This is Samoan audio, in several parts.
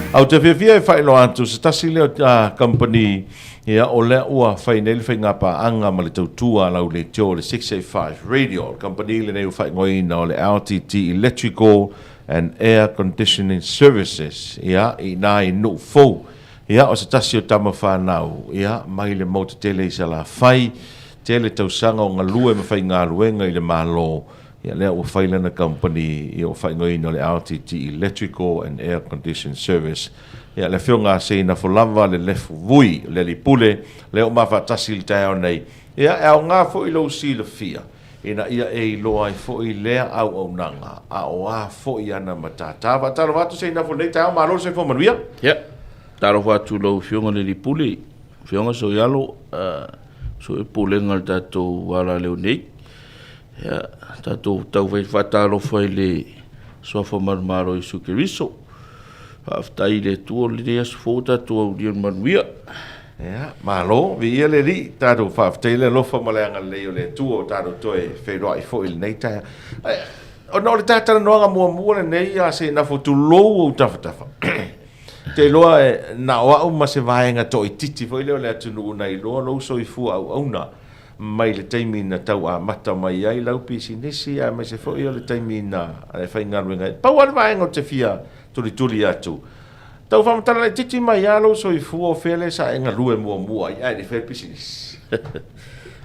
Ou te fiafia e faailoa atu se tasi lea o kamupani ia o lea ua fai nei le faigapaaga ma le tautua a lau leitio o le 685 Radio. O le kamupani lenei ua faaigoaina o le LTT Electrical and Air Conditioning Services ia i ina i Nuu Fou. Ia o se tasi o tama fanau ia mai le motu tele i Salafai, tele tausaga o galue ma faigaluega i le Malo. Ia lea ua fai lana kamupani ia ua faaigoaina o le LTT Electrical and Air Condition Service. Ia le afioga a Seinafo lava le Lefu Vui, le alii pule, lea ua ma faatasi i le taeao nei. Ia e aoga foi lou silafia ina ia e iloa ai foi lea auaunaga a o a foi ana matata. Faatalofa atu Seinafo i lenei taeao, malo le soifua manuia. Ia, talofa atu i lau afioga i le alii pule, afioga Sooialo, so i pulega o le tatou alaleo nei. Ia, tatou tau fai faatalofa i le Suafa Manumalo o Iesu Keriso. Faafetai i le Atua o lenei aso fou tatou aulia le manuia. Ia, malo, viia le Alii, tatou faafetai le alofa ma le agalelei o le Atua ua tatou toe feiloai foi i lenei taeao. Ona o le ta talanoaga muamua lenei a Seinafo tulou ou tafatafa. Te iloa na o au ma se vaega toaitiiti foi lea o le atunuu na iloa lou soifua auauna mai le taimi na tau amata mai ai lau pisinisi aemaise foi o le taimi na e faigaluega ai. Pau lava le vaega ou te fia tulituli atu, tau faamatala laitiiti mai lava lou soifua o fea lea sa e galue muamua ai ae le i faia le pisinisi.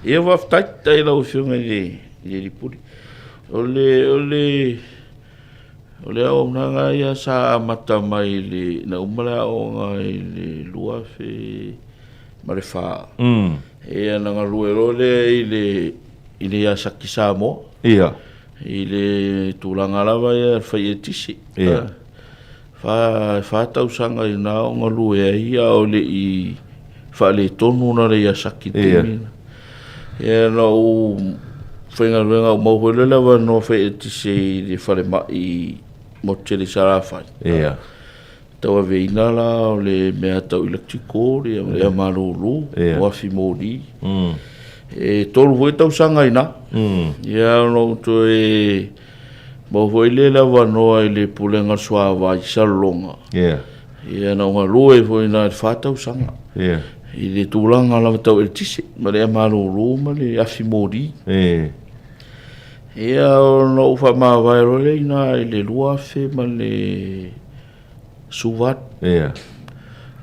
Ia faafetai, faafetai i lau Afioga i le Alii Pule. O le, o le, o le auaunaga ia sa amata mai i le, na uma le aoga i le 2004. Ia na galue loa lea i le i le Yasaki Samoa. Ia. I le tulaga lava ia fai eletise. Ia. Fa tausaga i na o galue ai a o le i faaletonu na le Yasaki taimi. Ia na ou faigaluega ou maua foi lea le avanoa fai eletise i le falemai motu tele i Salafai. Ia. Tauaveina la o le mea tau electrical, ia mea malulu, o afi moli. E tolu foi tausaga i ina. Ia ona ou toe maua foi lea le avanoa i le Pulega o le Suavai i Salelologa. Ia na ou galue foi i ina i le fa tausaga. I le tulaga lava tau eletise ma le ea malulu ma le afi moli. Ia ona ou faamavae loa lea i ina i le 2018. Ia.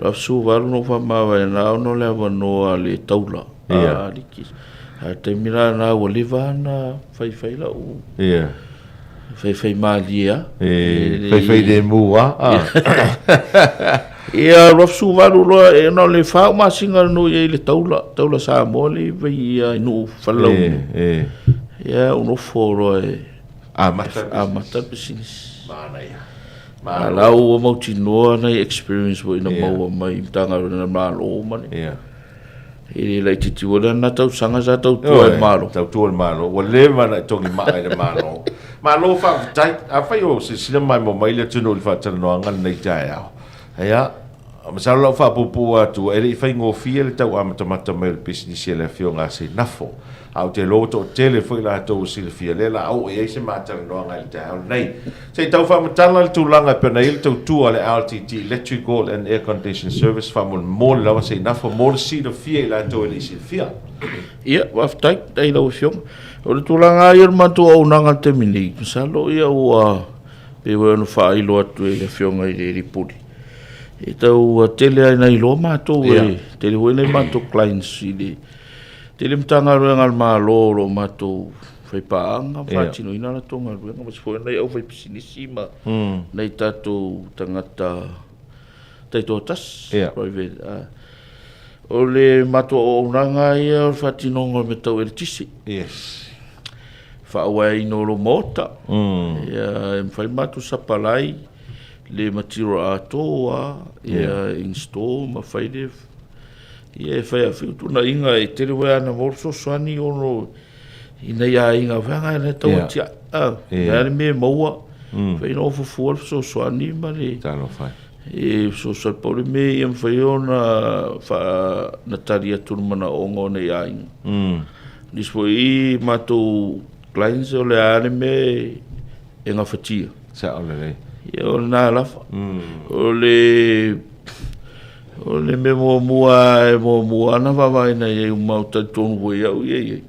2018 na ou faamavae na ona o le avanoa a le taula. Ia. A Liki. A le taimi la lena ua leva ona faifai lau. Ia. Faifai malie lava. E faifai lemu lava. Ia, 2018 loa, e na o le fa masina na ou i ai i le taula, taula Samoa lea i vai i Nuu Falelauniu. E, e. Ia, ou nofo loa e amata amata le pisinisi. Manaia. A la ua mautinoa nai experience foi na maua mai i Matagaluega a le Malo ma le. Ia. E le laitiiti foi lena tausaga sa tautua i le Malo. Tautua i le Malo. Ua leva ona e togi maa i le Malo. Malo faafetai. Afai o silasila maimoa mai le atunuu i le faatalanoaga lenei taeao. Ia, masalo lau faapuupuu atu, e le i faigofie le tau amatamata mai o le pisinisi a le Afioga a Seinafo. A ou te iloa ua toatele foi latou ua silafia lea la oo i ai se matalanoaga i le taeao lenei. Se i tau faamatala le tulaga e pei ona i ai le tautua a le LTT Electrical and Air Condition Service faamolemole lava Seinafo mo le silafia i latou e le i silafia. Ia, faafetai, faafetai i lau Afioga. O le tulaga lava ia o le matou auaunaga i le taimi nei, masalo ia ua pei foi ona faailo atu e le Afioga i le Alii Pule, e tau tele lava ina iloa matou e tele foi nai matou clients i le tele Matagaluega a le Malo o lo o matou faipaaga ma faatinoina a latou galuega, aemaise foi nai aufaipisinisi ma nai tatou tagata taitoatasi, private. O le matou auaunaga ia o le faatinoga o mea tau eletise. Yes. Faauaeaina o lou maota. Ia, e mafai ona matou sapalai le material atoa, ia install ma fai le ia e fai a feutunaiga e tele foi ana maua le fesoasoani ono i nai aiga vaega e tau atiae. Ah, yeah. le mea e maua. Fai na fufua le fesoasoani ma le Talofa. E fesoasoani pau le mea ia mafai ona faa na tali atu le manaoga o nei aiga. Nisi foi i matou clients o le a le mea e gafatia. Sao lelei. Ia o lena lava. O le o le mea muamua e muamua ana vaavaina i ai uma ou talitonu foi au ia i ai.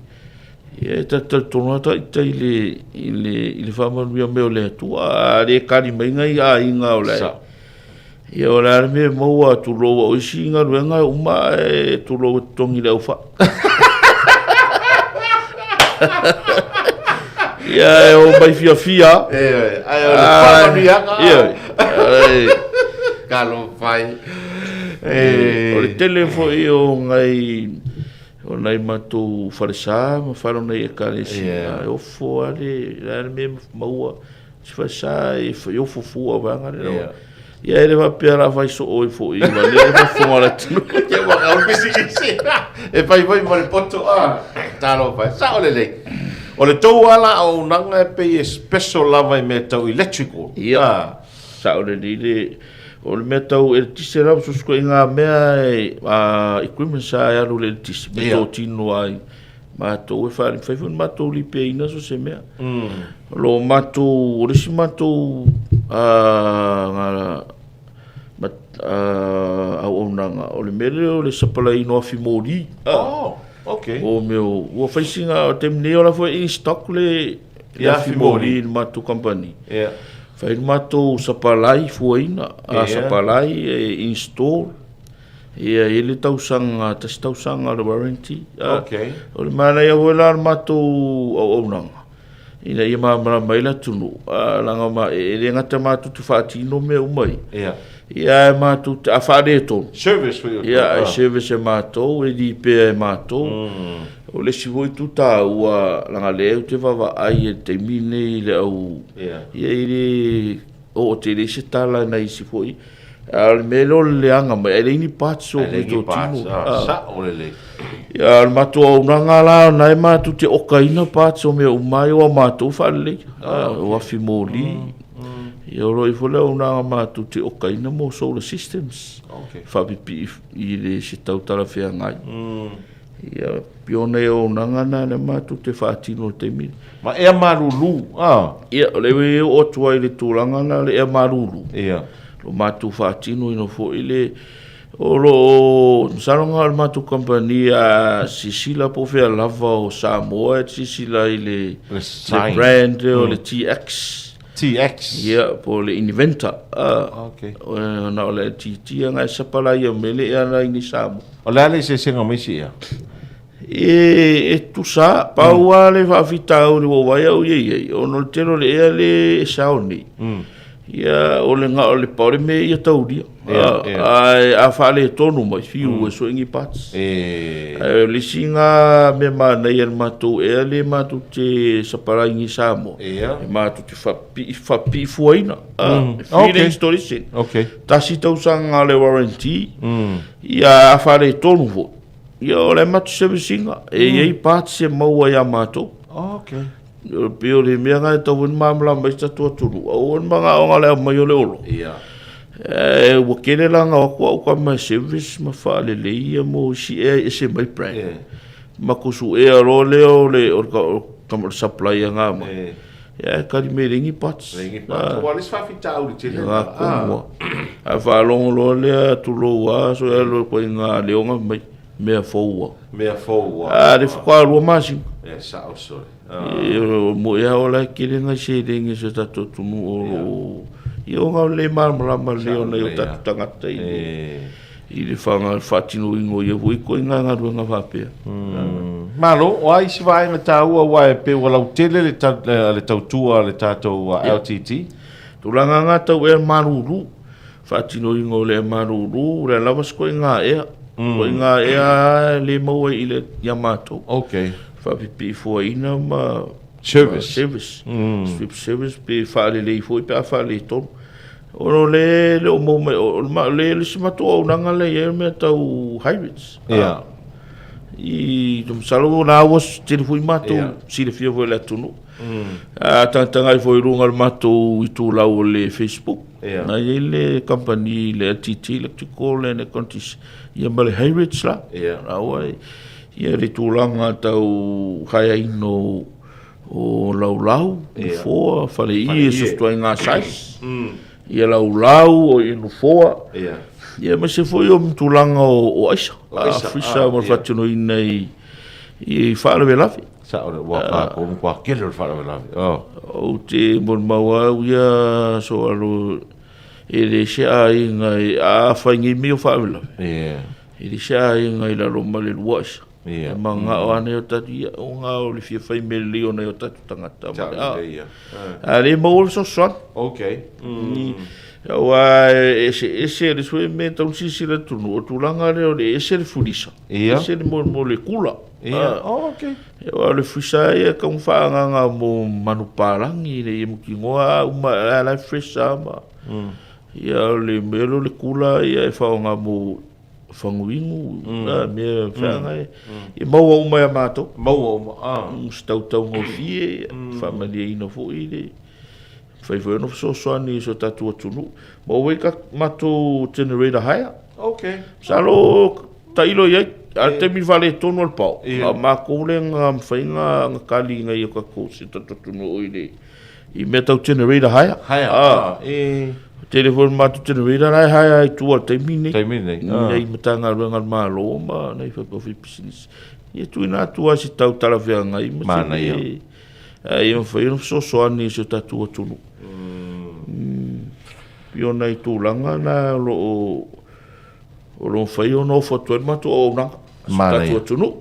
Ia e talitonu lava ita i le i le i le faamanuia mai o le Atua. A le kali mai nai aiga o la e Ia o le a le mea e maua, tulou o isi galuega e uma ae tulou e totogi i le aufaa. Ia e omai fiafia. Ioe, ae o le faamanuiaga. Ioe. Talofa e. O le tele foi o nai o nai matou falesa ma fale o nai ekalesia, e ofo lava le, le a le mea e maua Si falesa e ofo fua vaega le yeah. Ia e le faapea la fai soo ai foi ma le faafofoga le atunuu. Ia ua kau pisikisi. E fai foi ma le poto a. Talofa e. Sao lelei. O le tou lava la auaunaga e pei e special lava i mea tau electrical. Ia. Ah. Sao lelei le o le mea tau eletise lava so se ituaiga mea e equipment sa e alu i le eletise me totino ai. Matou e fai foi matou lipeaina so se mea. O lo o matou, o le isi matou auaunaga, o le mea lea o le sapalaiina o afi moli. Oh, okay. O mea o, ua fai sina, o le taimi nei o la foi in stock le afi moli i le matou kamupani. Yeah. Fai le matou sapalai fuaina, sapalai e install. Ia, e i ai le tausaga, tasi tausaga o le warranty. Okay. O le manaia foi la o le matou auaunaga, ina ia malamalama ai le atunuu, leaga ma, e le gata matou te faatino mea uma ia. Ia. Ia, ae matou te, a faaletonu. Service foi o Ia, e service e matou, e lipea e matou. O le isi foi itu taua, leaga o lea ou te vaavaai i le taimi lenei i le au, Ia, e le oo tele ai se tala i nai isi foi. A o le mea lea o le leaga mai, ae leai ni parts o meatotino. Sao lelei. Ia, o le matou auaunaga la, o lena e matou te okaina parts o mea uma ai, o a matou faaleleia, o afi moli. Ia, o lo o i ai foi le auaunaga matou te okaina mo solar systems, faapipii i le se tau talafeagai. Ia, pei o nai auaunaga na lea matou te faatino i le taimi lenei. Ma ea malulu, a? Ia, o lea e oo atu ai i le tulaga lena o le ea malulu. Ia. Lo matou faatinoina foi le, o lo o, masalo na o le matou kamupani a silasila po o fea lava o Samoa e silasila i le, Le sign. le brand lea o le TX. TX. Ia, po o le Inventor. Ah, okay. Na o le LTT na e sapalaia mai le ea la i Samoa. O le a le eseesega ma isi ea? E tusa, pau lava le faafitauli ua ou vaai au ia i ai, ona o le tele o le ea le e sao nei. Ia, o le na o le pau le mea ia taulia. Ae a faaletonu mai, fiu e sue ni parts. Ae o le isi na mea manaia i le matou ea le matou te sapalai i Samoa, e matou te faapipii fuaina. E free le installation. Tasi tausaga le warranty, ia a faaletonu foi, ia o le matou service ina, e i ai parts e maua ia matou. E pei o le mea lena e tatau foi ona malamalama ai si tatou atunuu, aua le manaoga o le aumai o le olo. E, ua tele la ona o atu au tama e service ma faalelei ia mo isi ea e ese mai brand. Matou suea loa lea o le, o le, o le supplier na aumai. Ia e kali mai e leai ni parts. Leai ni parts. Aua o le isi faafitauli tele lena. Lena tonu lava. Ae faalogo loa lea, tulou lava, so e alu ai ina leoga mai. Mea fou lava. Mea fou lava. A lea faatoa lua masina. E sao sole. E moe lava o la e tele nai seleni a si o tatou atunuu o lo o... Ia ona o le le malamalama lelei o nai o tatou tagata i le i le faatinoina o ia foi ituaiga galuega faapea. Malo, o a isi vaega taua aua e pei ua lautele le tautua a le tatou LTT? Tulaga na tau ea malulu. Faatinoina o le ea malulu, o le a lava se ituaiga ea. Ituaiga ea lava e le maua i le, ia matou. Okay. Faapipiifuaina ma Service. Service. Strip service pe faalelei foi pe a faaletonu. Ona o lea e le o maua mai, o le isi matou auaunaga lea e i ai o le mea tau hybrids. Ia. I, masalo o la ua tele foi matou silafia foi e le atunuu. A tagatagai foi i luga o le matou itulau o le Facebook, na i ai le kamupani, le LTT, Electrical and Air ia ma le Hybrids la. La ua ia le tulaga tau haeaina o O laulau, nofoa, faleie, so se ituaiga size. Ia laulau, o i nofoa. Ia aemaise foi o tulaga o aisa, frisa mo le faatinoina i faalavelave. Sao le ua ka ko mo kele o le faalavelave. Oh. Ou te molimau au ia Soalo e le se aiga a fai nei mea o faalavelave. E le se aiga i lalo ma le lua aisa. E manao lava nai o tatou ia ona o le fia fai mea lelei o nai o tatou tagata. Sao lelei ia. A le maua le fesoasoani. Okay. Aua e eseese le sui mea tau silasila atunuu, o tulaga lea o le ese le fulisa, ese le mo le kula. Oh, okay. Aua o le fulisa ia e tau faaagaaga mo manupapalagi ina ia mautinoa uma la e fresh lava ma. Ia o le mea lea o le kula ia e faaaoga mo faguinu, mea feaga e e maua uma ia matou. Maua uma, ah. Se tautaugofie, faamalieina foi le mafai foi ona fesoasoani i si o tatou atunuu. Maua ai ka matou generator hire. Okay. Masalo tailo i ai, a o le taimi faaletonu o le pao, a o matou lea na mafai ona kali nai o tatou si o tatou atunuu i le i mea tau generator hire. Hire, ah, e. Tele foi le matou generator la e hire ai tua i le taimi lenei. Taimi lenei, ah. Nei Matagaluega a le Malo ma nai faipisinisi. Ia tuuina atu lava i se tau talafeagai ma se Manaia. mea a ia mafai ona fesoasoani i si o tatou atunuu. Pei o nai tulaga na o lo o o lo o mafai ona ofo atu ai le matou auaunaga i si o tatou atunuu.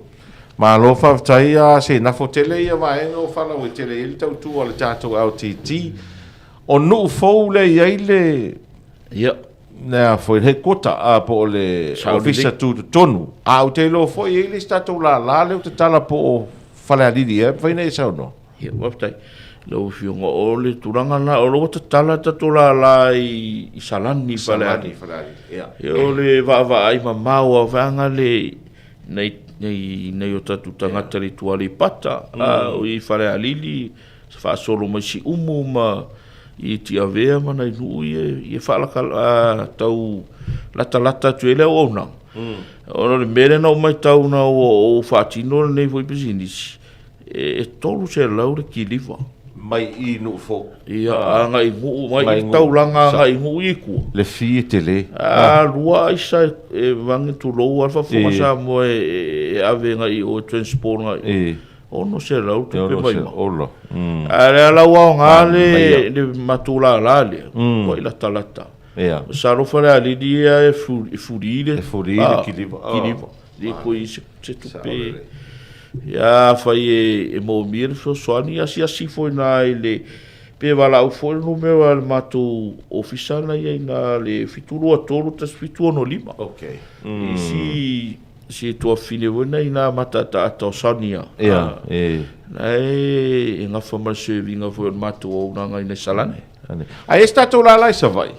Malo faafetai a se nafo tele ia vaega o faalauaitele i ai le tautua a le tatou LTT. O nuu fou lea e i ai le Ia. Le a foi le headquarter a po o le ofisa tutotonu. A ou te iloa foi e i ai le isi tatou lala lea ou te tala po o Falealili ea, e mafai ona e saunoa. Ia, faafetai lau Afioga. O le tulaga lena, o lea ua tatala tatou lala i Salani i Falealili. Salani, Falealili, ia. Ia, o le vaavaai mamao lava vaega le nai nai o tatou tagata i le itu Aleipata, a o i Falealili, faasolo mai Siumu ma i Tiavea ma nai nuu ia e faalaka tau latalata atu ai le auaunaga. Ona o le mea lea na ou matau ina ua ou faatino lenei foi pisinisi, e 300 le kiliva. Mai i nuu fou. Ia, agai i nuu, mai i taulaga agai i nuu ia i tua. Le fee e tele. A lua aisa e vage tulou lava le faafofoga Samoa e ave agai i o e transport agai i o. 600 tupe mai ma. Ola. A lea la ua aoga le, le matou lala lea, ua i latalata. Ia. Masalo Falealili ia e fuli le E fuli le kiliva. Kiliva. Le koi se tupe. Ia afai e moomia le fesoasoani, asiasi ifo i ina i le pe valaau foi le numera a le matou ofisa na i ai ina le 723 1765. Okay. I si Si tuafafine foi na ina mataataata o Sonia. Ia, e. Na e gafa ma le serving foi o le matou auaunaga i nai Salani. Ae i ai se tatou lala i Savaii?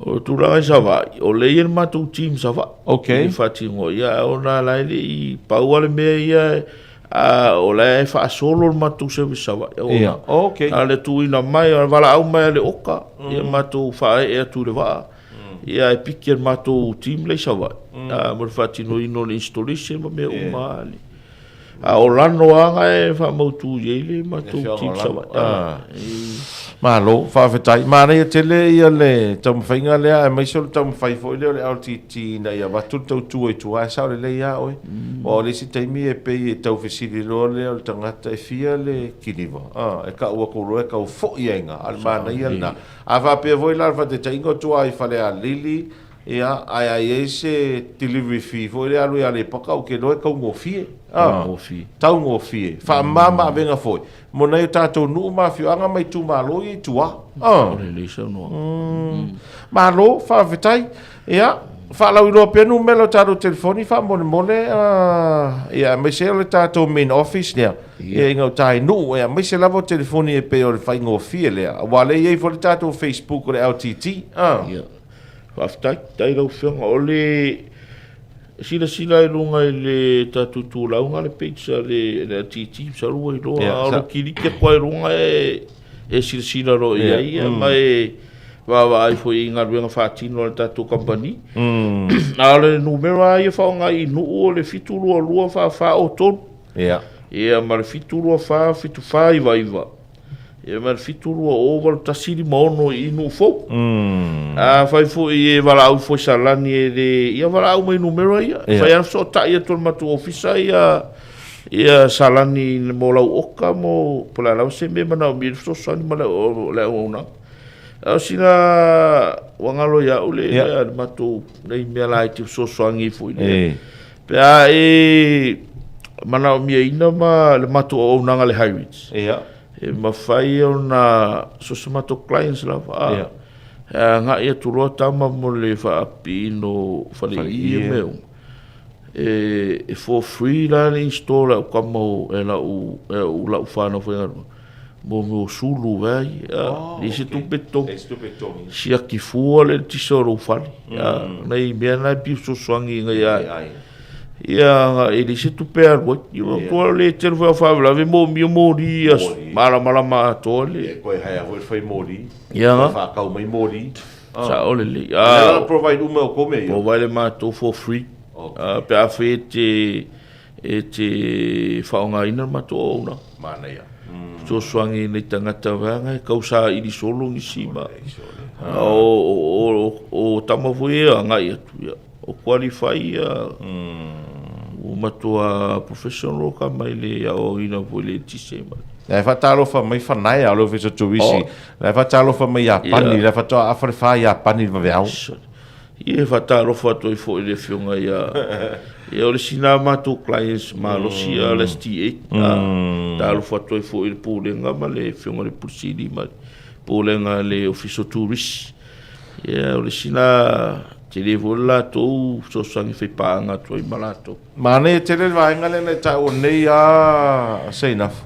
O le tulaga i Savaii, o lea e i ai le matou team i Savaii. Okay. I faatinoa, ia ona la e le i pau lava le mea ia, a, o la e faasolo le matou service Savaii. Ia, okay. A o le tuuina mai, o le valaau mai a le oka, ia matou faaee atu i le vaa. Ia e piki e le matou team lea i Savaii mo le faatinoina o le installation ma mea uma lava. A o Lano lava e faamautu i ai le matou team i Savaii. Malo, faafetai. Manaia tele ia le taumafaiga lea aemaise o le taumafai foi lea o le LTT ina ia avatu le tautua i tua, ae sao lelei lava oe. Aua o le isi taimi e pei e tau fesili loa lea o le tagata e fia le kiliva, e kau atu loa e tau foi ai i ina, a o le manaia lena. A faapea foi la le faataitaiga o tua i Falealili, ia, ae a i ai se delivery fee foi lea alu i Aleipata, ou te iloa e taugofie. Taugofie. Taugofie. Faamama avega foi mo nai o tatou nuu ma afioaga ma itumalo ia i tua. O lelei saunoaga. Malo, faafetai. Ia, faalauiloa pea numera o tatou telefoni faamolemole, ia, aemaise o le tatou main office lea. Ia i gauta i Nuu, e aemaise lava o telefoni e pei o le faigofie lea, aua o lea e i ai foi le tatou Facebook o le LTT. Ah. Ia, faafetai, faafetai lau Afioga. O le silasila i luga i le tatou itulau le page a le LTT, masalo ua iloa, a o le kiliki atu lava i luga e silasila loa i ai, ma e vaavaai foi i galuega faatino a le tatou kamupani. A o le numera lava ia faaaoga i Nuu o le 722 44 03. Ia. Ia ma le 724 7499. Ia ma le 720 8156 i Nuu Fou. Afai foi e valaau ifo i Salani e le, ia valaau mai i numera ia. E fai lava ona fesootai atu e le matou ofisa ia ia Salani mo lau oka mo po o le a lava se mea e manaomia ai le fesoasoani ma le auaunaga. A o sina ua galo ia au le le matou nei mea laiti fesoasoani foi lea. Pe a e manaomiaina ma le matou auaunaga le High Ridge. E mafai ona so o se matou clients lava. E agai atu loa tama mo le faapiino o faleie ma mea uma. E for free la le install e au tama e lau e lau fanau faigaluega mo mea o sulu vai. Leai se tupe totogi. Siaki fua le eletise o lou fale. Nai mea na e pei e fesoasoani i nai aiga. Ia, e leai se tupe e alu ai. Ia, ua le tele foi o faalavelave, moomia moli ia malamalama atoa le. E toe haea foi le fai moli. Ia. Toe faatau mai moli. Sao lelei. Lea provide uma e outou mea ia? Provide e matou for free. Okay. Pe afai e te, e te faaaogaina le matou auaunaga. Manaia. Fesoasoani i nai tagata vaega e tau saili solo nisi ma. O, o tama foi ia e agai atu, ia, o qualify ia. Ua matua professional ka mai le aoaoina foi le eletise ma. La e faatalofa mai Fanaea o le Ofisa o Turisi. La e faatalofa mai Iapani, la e faatoa afa le fa Iapani i le vaveao. Ia e faatalofa atu ai foi i le afioga ia ia o le sina matou clients malosi ia le STA. Talofa atu ai foi i le Pulega ma le afioga i le Pule Sili ma le Pulega a le Ofisa o Turisi. Ia o le sina tele foi le latou fesoasoani faipaaga atu ai ma latou. Manaia tele le vaega lea na e taua nei a Seinafu,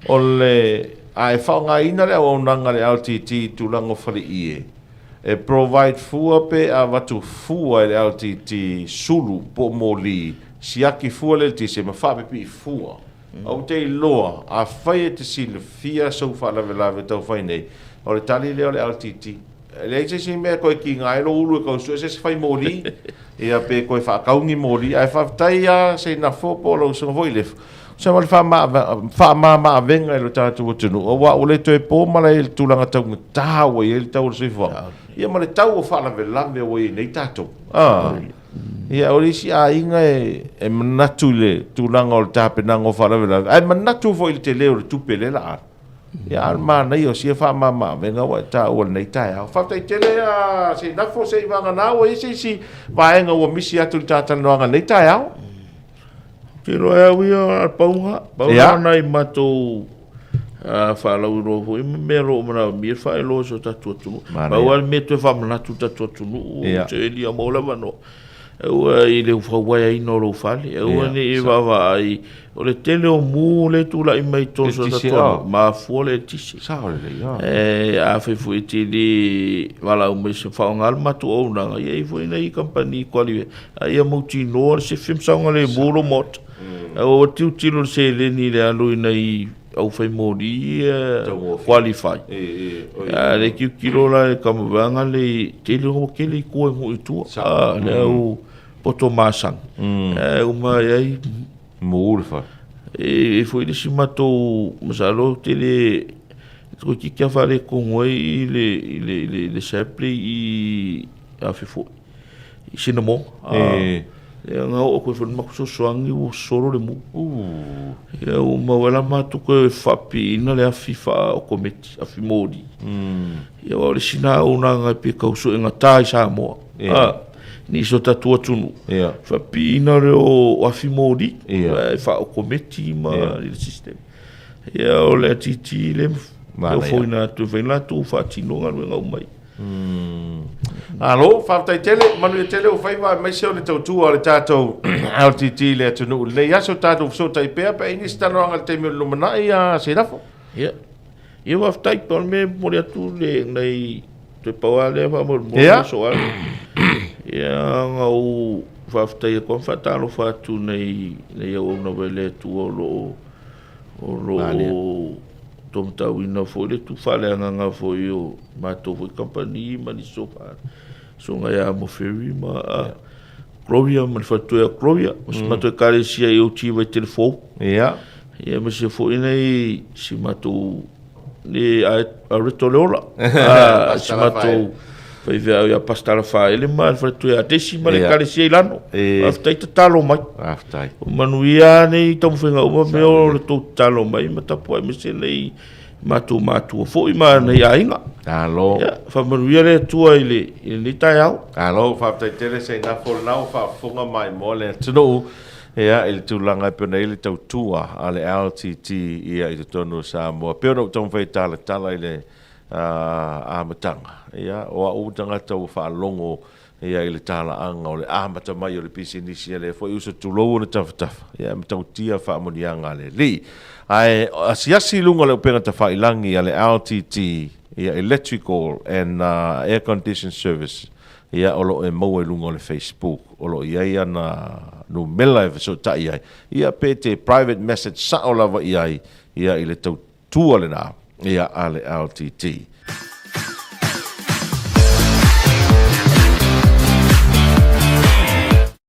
o le a e faaaogaina le auaunaga a le LTT i tulaga o faleie, e provide fua pe avatu fua e le LTT sulu po o moli, siaki fua le eletise ma faapipii fua. Ou te iloa, afai e te silafia sou faalavelave tau fai nei, o le tali lea o le LTT. E leai se isi mea e toe kiga ai lou ulu e tau sue se isi fai moli, ia pe toe faatau ni moli, ae faafetai lava Seinafo po o lau usoga foi Lefu, se ma le faamama-avega i lo tatou atunuu, aua ua le toe po malae i le tulaga taugata ua i ai le tau o le soifuaga, ia ma le tau o faalavelave ua i ai nei tatou. Ia, o le isi aiga e manatu i le tulaga o le tapenaga o faalavelave, ae manatu foi i le tele o le tupe lea la alu. Ia, a o le manaia o sia faamama-avega ua e taua i lenei taeao. Faafetai tele a Seinafo, se i vagana ua i ai se isi vaega ua misi atu i le ta talanoaga i lenei taeao. Ou te iloa e au ia o le pauga, pauga nai matou faalauiloa foi ma mea o lo o manaomia le faailoa i si o tatou atunuu. Pau lava le mea e toe faamanatu i le tatou atunuu, se i maua le avanoa, aua i le fauvaeaina o lou fale, aua ne i e vaavaai, o le tele o mu lea e tulai mai i totonu o si o tatou atunuu, mafua le eletise. E afai foi e te le valaau mai se faaaoga le matou auaunaga, ia e i ai foi nai kamupani qualify, a ia mautinoa le sefe ma saogalemu lou maota. Aua ua tilotilo le seleni i le alu i nai aufaimoli ia qualify. A le tilotilo la i le tamaoaiga le tele ua tele i tua i nuu i tua. A le au poto masani. Ae uma ai ai mu le fale. E foi le isi matou masalo tele toeitiiti lava faaletonu ai i le i le i le SAP i afe foi i Sinamoga. E. Ia na oo atu ai foi le matou fesoasoani ua solo le mu. Ia ua maua ai la matou toe faapipiina le afi faa-otometi, afi moli. Ia aua o le isi lena auaunaga pe tau suegata i Samoa. A, nisi o tatou atunuu, faapipiina lea o afi moli, e faa-otometi ma le system. Ia o le atiti lea e ofoina atu e fai latou faatino galuega uma ia. Malo, faafetai tele, manuia tele ou faiva aemaise o le tautua a le tatou LTT i le atunuu i lenei aso, tatou fesootai pea pe a i ai nisi talanoaga i le taimi o le lumanai a Seinafo. Ia, ia faafetai, pau le mea e momoli atu le nai toe pau lava lea faamolemole i aso alu. Ia na ou faafetai atu ma faatalofa atu i nai auauna vai le Atua o lo o O lo o taumatauina foi le tufaaleagaga foi o matou foi kamupani ma nisi o susuga ia Amo Ferry ma Gloria ma le faletua ia Gloria, o si matou ekalesia i OT Vaitele Fou. Ia. Ia aemaise foi nei si matou ni a Reto Leola, a si matou faifeau ia Pastor Rafaele ma le faletua ia Desi ma le Ekalesia i Lano. Faafetai tatalo mai. Faafetai. Ua manuia nei taumafaiga uma mea o le tou tatalo mai ma tapuai aemaise nei matou matua foi ma nei aiga. Malo. Ia, faamanuia le Atua i le i lenei taeao. Malo, faafetai tele Sainafo, o lena ua faafofoga maimoa le atunuu ia i le tulaga e pei ona i ai le tautua a le LTT ia i totonu o Samoa. E pei ona ou taumafai e talatala i le amataga, ia o au tagata ua faalogo ia i le talaaga o le amata mai o le pisinisi a lea foi uso tulou ona tafatafa, ia e matautia faamanuiaga a le Alii. Ae asiasi i luga o le upega tafailagi a le LTT, ia Electrical and Air Condition Service, ia o lo o e maua i luga o le Facebook, o lo o i ai ana numela e fesootai ai, ia pe te private message sao lava i ai, ia i le tautua lena, ia a le LTT.